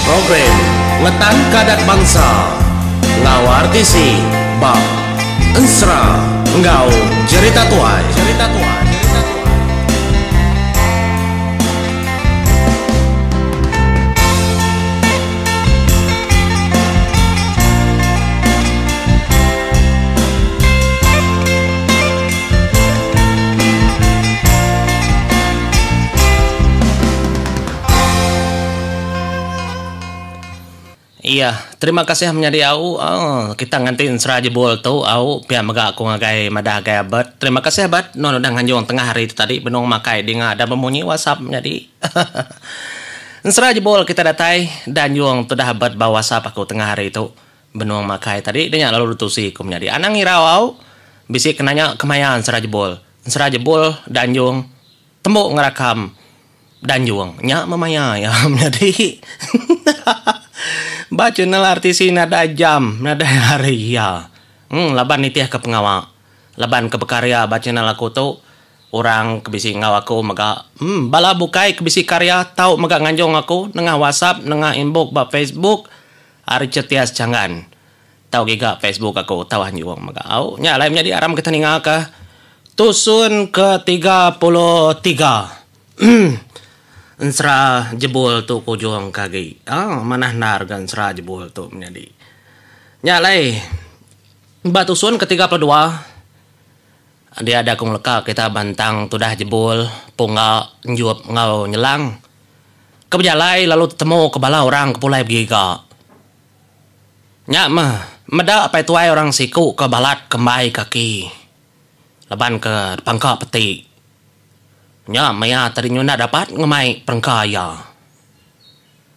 Program Ngetanka Adat Bansa enggau RTC ba Ensera enggau Jerita Tuai. Jerita Tuai. Iya, terima kasih menyadi au kita nganti ensera jebul tu au pia mega aku ngagai madah agai Abet. Terima kasih Abet nuan udah nganjung tengah hari tu tadi benung makai dinga da bemunyi whatsapp menyadi. Ensera jebul kita datai danjung tudah Abet ba whatsapp aku tengah hari tu. Benung makai tadi nya lalu ditusi ku menyadi. Anang irau au bisi ke nanya kemaya ensera jebul. Ensera jebul danjung tembu ngerakam danjung nya memaya iya menyadi. Ba channel RTC nadai jam nadai hari iya. Em laban nitihka pengawa. Laban ke bekarya ba channel aku tu orang ke bisi enggau aku mega. Em bala bukai ke bisi karya tau mega nganjung aku nengah whatsapp nengah inbox ba facebook. Ari Chetias Changgan. Tau giga Facebook aku tau anjung mega. Au nya alai menyadi aram kita ninga ka tusun ke 33. Ensera jebul tu ku ujung ke agi. Au manah endar ga ensera jebul tu menyadi. Nya alai ba tusun ke 32 dia ada ku ngeleka kita bantang tudah jebul pungga enjup enggau nyelang. Ke bejalai lalu tetemu ke bala orang ke pulai begiga. Nya meh meda apai tuai orang siku ke balat kembai kaki laban ke dipangka peti. Nya maya tadi nyunda dapat ngemai perengka iya.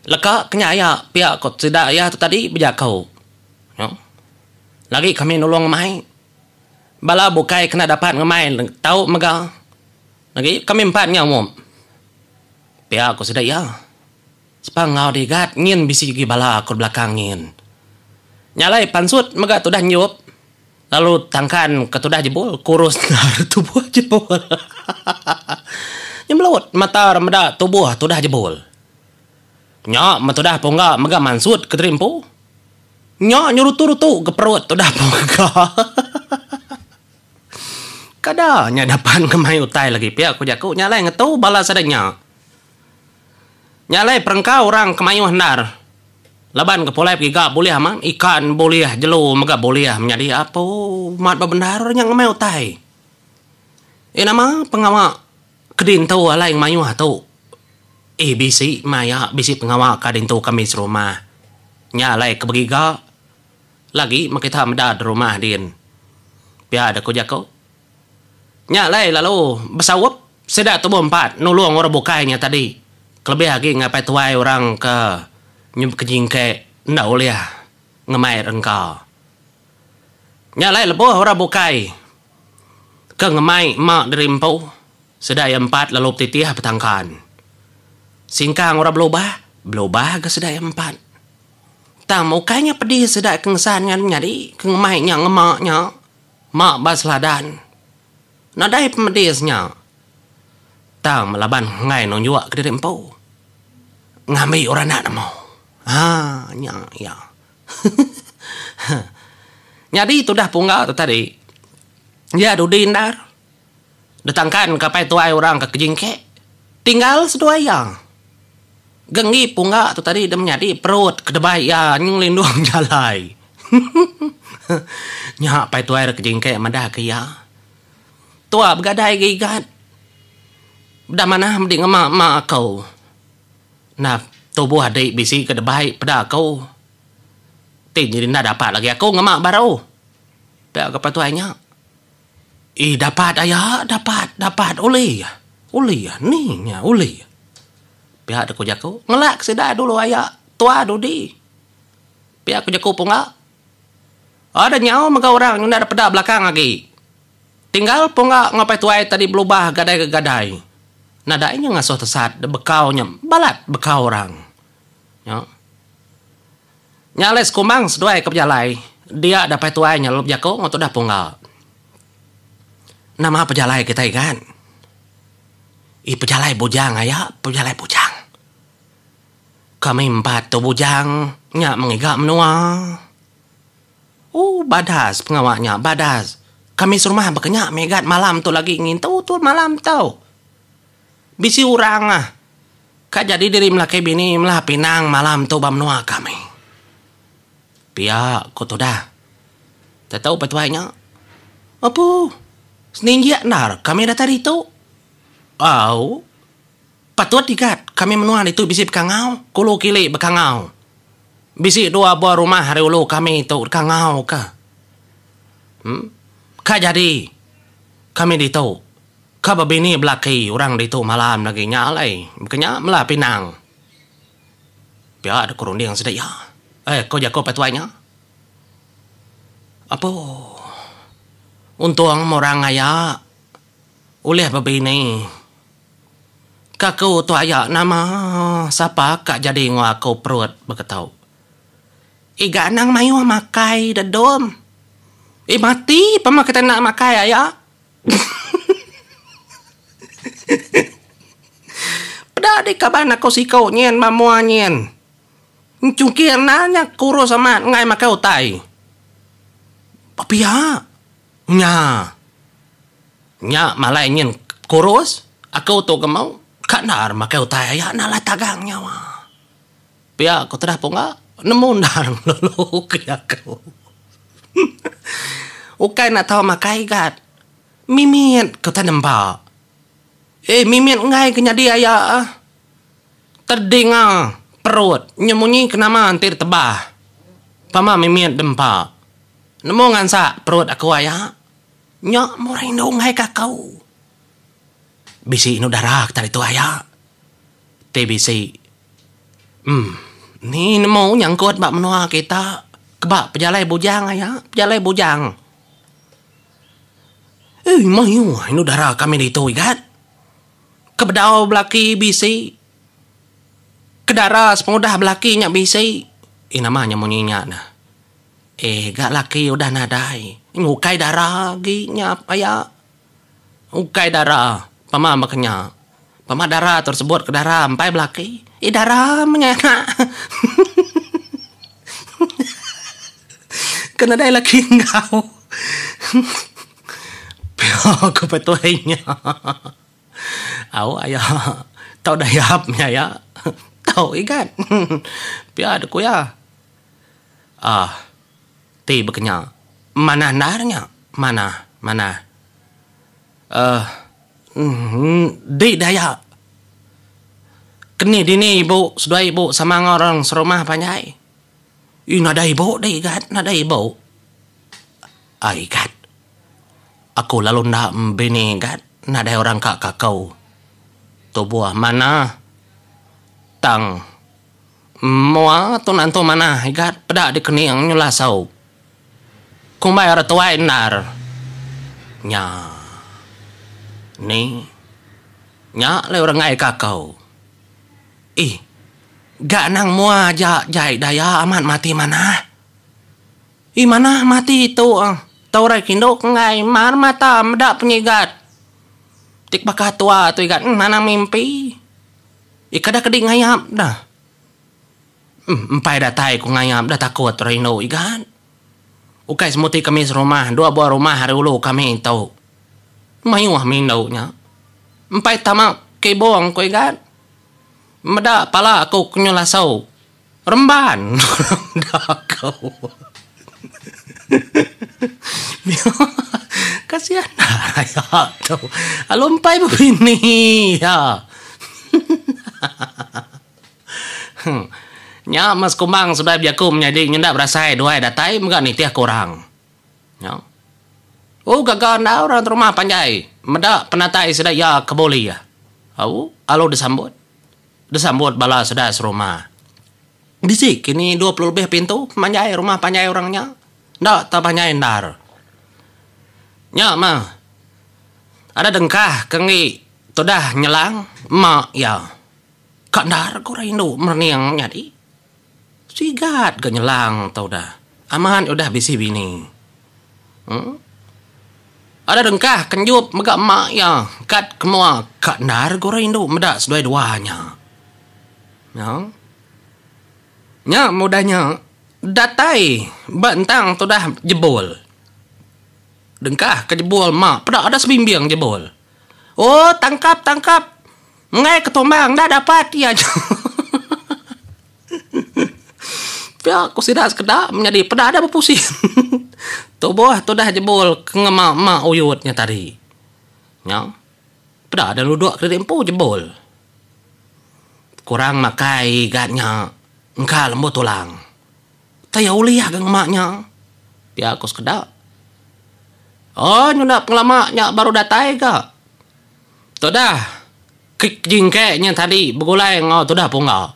Leka ke nya aya pia ko sida iya tu tadi bejaku. Lagi kami nulung ngemai. Bala bukai kena dapat ngemai tau mega. Lagi kami empat nya umum. Pia ku sida iya. Sepa enggau digat nyin bisi agi bala aku belakang nyin. Nya alai pansut mega tudah nyiup lalu tangkan ke tudah jebul kurus endar tubuh jebul. Nyemelut mata re meda tubuh tudah jebul. Nya meh tudah pungga mega mansut kediri empu. Nya nyerutu-rutu ke perut tudah pungga. Kada nya dapan ke mai utai lagi pia ku jaku nya alai ngetu bala sida nya. Nya alai perengka orang ke mayuh endar laban ke pulai begiga bulih amat ikan bulih jelu mega bulih menyadi apu mat bebendar nya ngemai utai. Iya nama pengawa ke dintu alai ngemayuh tu eh bisi maya bisi pengawa ka dintu kami serumah. Nya alai ke begiga. Lagi meh kita meda derumah din. Pia deh ku jaku. Nya alai lalu besaup sida tubuh empat nulung orang bukai nya tadi kelebih agi ngapai tuai orang ke nyengke enda ulih ngemai rengka. Nya alai lebuh orang bukai ke ngemai ema diri empu sida iya empat lalu betitih betangkan. Singkang orang belubah, belubah ga sida iya empat. Tang ukai nya pedis sida ke ngesan nya nyadi ke ngemai nya ngema nya ma ba seladan. Nadai pemedis nya. Tang laban enggai nunjuk kediri empu. Ngambi orang enda nemu. Haa nya iya. Nyadi tudah pungga tu tadi iya dudi endar ditangkan ke apai tuai orang ke kejingke tinggal seduai iya. Genggi pungga tu tadi deh menyadi perut ke debai iya nyung lindung jalai. Nya apai tuai re kejingke madah ke iya. Tua begadai ga igat. Beda manah medi ngema ema aku. Nah tubuh adi bisi ke debai peda aku. Ti nyadi enda dapat lagi aku ngema baru. Pia ke apai tuai nya. Ih dapat aya dapat dapat ulih ulih ni nya ulih. Pia dek ku jaku, ngelak ke sida dulu aya tua dudi. Pia ku jaku pungga. Ada nyau mega orang enda dep peda belakang agi. Tinggal pungga enggau apai tuai tadi belubah gadai ke gadai. Nadai nya ngasuh tesat dek bekau nya balat bekau orang. Nya. Nya alai sekumbang seduai ke bejalai dia dek apai tuai nya lalu bejaku enggau tudah pungga. Nama pejalai kitai gan. Ih pejalai bujang aya, pejalai bujang. Kami empat tu bujang nya mengiga menua. Ooh badas pengawa nya badas. Kami serumah baka nya mega malam tu lagi ngintu tu malam tu. Bisi orang ah ka jadi diri melaki bini melah pinang malam tu ba menua kami. Pia ku tudah. Tetu petuai nya. Apu seninjik endar kami datai ditu. Au. Patut igat kami menua ditu bisi bekangau, kulu kili bekangau. Bisi dua buah rumah ari ulu kami tu dikangau ka. Em ka jadi kami ditu ka bebini belaki orang ditu malam lagi nya alai baka nya mela pinang. Pia deka runding sida iya. Eh ko jaku patuai nya. Apo untung orang aya ulih bebini. Ka aku tu aya nama sapa ka jadi enggau aku perut baka tu. Iga anang mayuh makai dedom. Eh mati pama kita enda makai aya. Peda dih kaban aku siku nyin ba mua nyin. Chungkir enda nya kurus amat enggai makai utai. Pia. Nya. Nya malai nyin kurus, aku tu gemu, ka endar makai utai aya enda alai tagang nyawa. Pia ku tudah pungga, nemu endar ngelulu ke aku. Ukai enda tau makai gat, mimit ku utai nempa. Eh mimit enggai ke nyadi aya ah. Tedinga perut nyu munyi ke nama enti ditebah. Pama mimit dempa. Nemu ngansak perut aku aya. Nya meh orang indu enggai ke aku. Bisi indu dara ke tadi tu aya. Ti bisi uhh ni nemu nyangkut ba menua kita ke ba pejalai bujang aya, pejalai bujang. Eii mayuh indu dara kami ditu igat. Ke bedau belaki bisi. Ke dara sepengudah belaki nya bisi. Eii nama nya munyi nya neh. Eh ga laki udah nadai ngukai dara agi nya aya. Ukai dara pama baka nya. Pama dara tersebut ke dara empai belaki. Eh dara meh nya anak. Ke nadai laki enggau. Pia ku petuai nya. Au aya tau dayap nya aya. Tau igat. Pia ku iya. Aah. Ti baka nya. Manah endar nya. Manah, manah. Aah di daya. Keni dini ibu seduai ibu sama enggau orang serumah panjai. Ih nadai ibu deh igat, nadai ibu. Ai igat. Aku lalu enda bini igat, nadai orang ka kakau. Tubuh manah tang. Mua tu nantu manah igat peda dikening nyulah sau. Kumbai orang tuai endar. Nya. Ni. Nya alai orang enggai kakau. Ih. Ga anang mua aja jai daya amat mati manah. Ih manah mati tu tau orang kindu ke enggai mar mata meda penyigat. Ti baka tua tu igat manah mimpi. Ih kada kedi ngayap dah. Em empai datai ku ngayap dah takut rindu igat. Ukai semuti kami serumah dua buah rumah ari ulu kami tu. Mayuh mindu nya. Empai tama kibung ku igat. Meda pala aku ke nyu lasau. Remban meda aku. Kasihan aya tu. Lalu empai bebini iya. Nya meh sekumbang seduai bejaku menyadi nyenda berasai duai datai mega nitih ke orang. Nya. Oh gaga enda orang rumah panjai meda penatai sida iya ke bulih. Au alu disambut. Disambut bala sida serumah. Bisi kini 20 lebih pintu pemanjai rumah panjai orang nya. Enda tau panjai endar. Nya mah ada dengkah ke enggi tudah nyelang ema iya. Ka endar ke orang indu merening nyadi. Sigat ga nyelang tau udah. Amat udah bisi bini. Uhh. Ada dengkah ke njup mega ema iya kat ke mua ka endar ga orang indu meda seduai dua nya. Nya. Nya mudah nya datai ba entang tudah jebul. Dengkah ke jebul ma peda ada sebimbing jebul. Oh tangkap tangkap enggai ke tumbang enda dapat iya nya. Pia ku sida sekeda menyadi peda ada bepusin. Tubuh tudah jebul ke ngema ma uyut nya tadi. Nya peda ada nuduk kediri empu jebul. Kurang makai igat nya engka lembut tulang. Tai ulih ga ngema nya, pia ku sekeda. Oh nyunda pengelama nya baru datai ga. Tudah ke jingke nya tadi begulai enggau tudah pungga.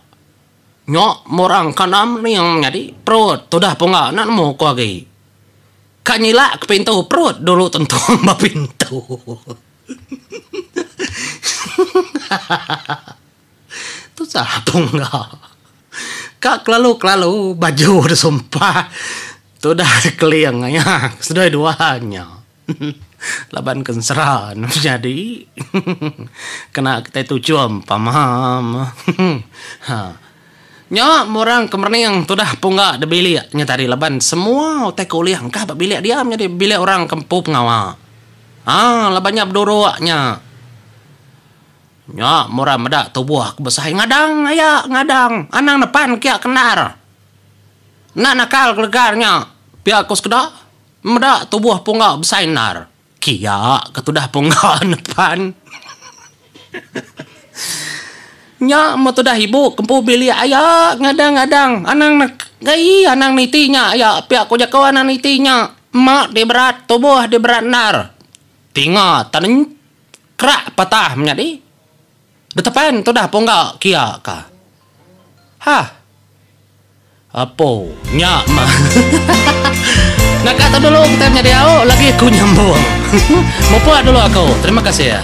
Nya murang ka enda mening nyadi perut tudah pungga enda nemu ku agi. Ka nyilak ke pintu perut dulu tentung ba pintu. Tusah pungga. Ka kelalu-kelalu baju da sumpah tudah keling aya seduai dua nya. Laban ke ensera ne nyadi kena kitai tuchum pama. Ha. Nya meh orang ke merening tudah pungga da bilik nya tadi laban semua utai ke ulih engkah ba bilik dia menyadi bilik orang ke empu pengawa. Ha laban nya beduruk nya. Nya murah meda tubuh ke besai ngadang aya ngadang anang nepan kia ke endar. Enda nakal gelegar nya pia ku sekeda meda tubuh pungga besai endar. Kia ke tudah pungga nepan. Nya meh tudah ibu ke empu bilik aya ngadang ngadang anang aii anang niti nya aya pia ku jaku anang niti nya ema ti berat tubuh ti berat endar. Tinga tan. Kerak patah menyadi betepan tudah pungga kia ka. Hah. Apo nya mah. Naka tu dulu kitai menyadi au lagi aku nyambung. Mupuk dulu aku. Terima kasih.